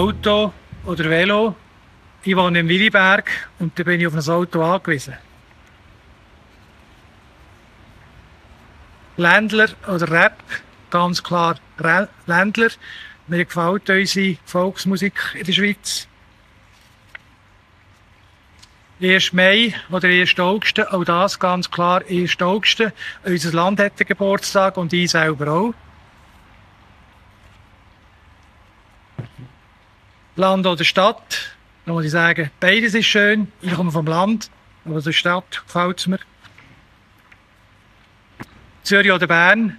Auto oder Velo. Ich wohne in Williberg und da bin ich auf ein Auto angewiesen. Ländler oder Rap, ganz klar Ländler. Mir gefällt unsere Volksmusik in der Schweiz. 1. Mai oder 1. August, auch das ganz klar 1. August. Unser Land hat den Geburtstag und ich selber auch. Land oder Stadt, da muss ich sagen, beides ist schön. Ich komme vom Land, aber der Stadt gefällt es mir. Zürich oder Bern?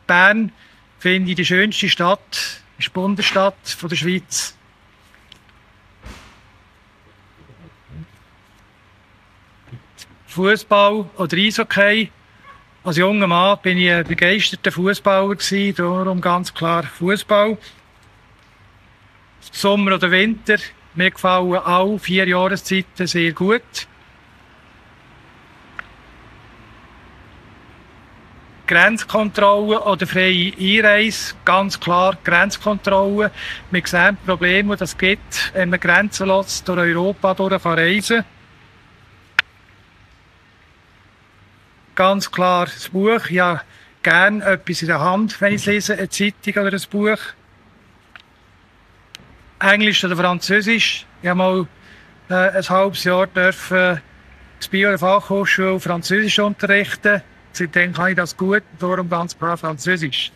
Bern finde ich die schönste Stadt, ist die Bundesstadt von der Schweiz. Fußball oder Eishockey. Als junger Mann bin ich ein begeisterter Fußballer gewesen, darum ganz klar Fußball. Sommer oder Winter, mir gefallen alle 4 Jahreszeiten sehr gut. Grenzkontrolle oder freie Einreise, ganz klar Grenzkontrolle. Wir sehen die Probleme, die es gibt, wenn man grenzenlos durch Europa reisen kann. Ganz klar das Buch. Ich habe gerne etwas in der Hand, wenn ich es lese, eine Zeitung oder ein Buch. Englisch oder Französisch. Ich habe mal ein halbes Jahr dürfen in Biel Fachhochschule Französisch unterrichten. Seitdem kann ich das gut, darum ganz klar Französisch.